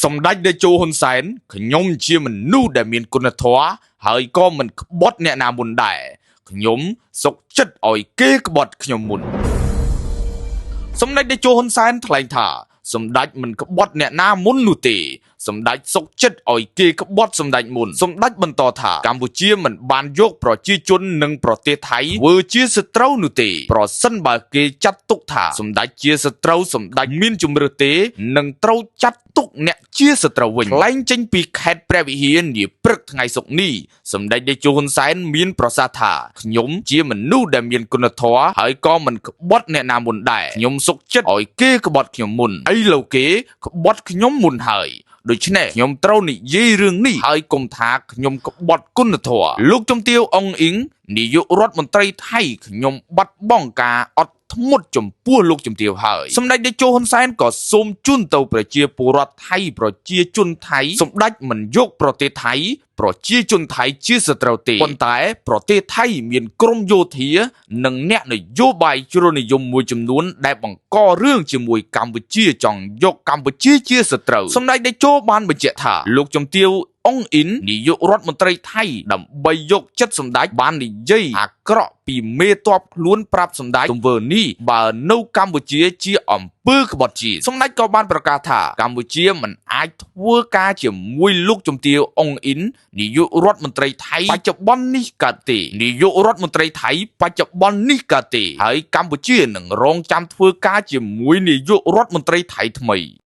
សម្ដេចតេជោហ៊ុនសែនខ្ញុំជាមនុស្សដែលមានគុណធម៌ហើយក៏មិនក្បត់អ្នកណាមុនដែរខ្ញុំសុខចិត្តឲ្យគេក្បត់ខ្ញុំមុនសម្ដេចតេជោហ៊ុនសែនថ្លែងថាសម្ដេចមិនក្បត់អ្នកណាមុននោះទេសម្ដេចសុខចិត្តឲ្យគេក្បត់សម្ដេចមុនសម្ដេចបន្តថាកម្ពុជាមិនបានយកប្រជាជននិងប្រទេសថៃធ្វើជាសត្រូវនោះទេប្រសិនបើគេចាត់ទុកថាសម្ដេចជាសត្រូវសម្ដេចមានជំរឿទេនឹងត្រូវចាត់ទុកអ្នកជាសត្រូវវិញថ្លែងចេញពីខេត្តព្រះវិហារនាព្រឹកថ្ងៃសុក្រនេះសម្ដេចតេជោហ៊ុនសែនមានប្រសាសន៍ថាខ្ញុំជាមនុស្សដែលមានគុណធម៌ហើយក៏មិនក្បត់អ្នកណាមុនដែរខ្ញុំសុខចិត្តឲ្យគេក្បត់ខ្ញុំមុនឥឡូវគេក្បត់ខ្ញុំមុនហើយដូច្នេះខ្ញុំត្រូវនិយាយរឿងនេះហើយកុំថាខ្ញុំក្បត់គុណធម៌លោកជំទាវអងអ៊ីងនាយករដ្ឋមន្ត្រីថៃខ្ញុំបាត់បង់ការអត់ធ្មត់ចំពោះលោកជំទាវហើយសម្ដេចតេជោហ៊ុនសែនក៏សូមជូនទៅប្រជាពលរដ្ឋថៃប្រជាជនថៃសម្ដេចមិនយកប្រទេសថៃប្រជាជនថៃជាសត្រូវទេប៉ុន្តែប្រទេសថៃមានក្រុមយោធានិងអ្នកនយោបាយជ្រុលនិយមមួយចំនួនដែលបង្ករឿងជាមួយកម្ពុជាចង់យកកម្ពុជាជាសត្រូវសម្ដេចតេជោបានបញ្ជាក់ថាលោកជំទាវអងអ៊ីននាយករដ្ឋមន្ត្រីថៃដើម្បីយកចិត្តសម្ដេចបាននិយាយអាក្រក់ពីមេតបខ្លួនប្រាប់សម្ដេចទង្វើនេះបើនៅកម្ពុជាជាអំពើក្បត់ជាតិសម្ដេចក៏បានប្រកាសថាកម្ពុជាមិនអាចធ្វើការជាមួយលោកជំទាវអងអ៊ីននាយករដ្ឋមន្ត្រីថៃបច្ចុប្បន្ននេះកើតទេនាយករដ្ឋមន្ត្រីថៃបច្ចុប្បន្ននេះកើតទេហើយកម្ពុជានឹងរងចាំធ្វើការជាមួយនាយករដ្ឋមន្ត្រីថៃថ្មី។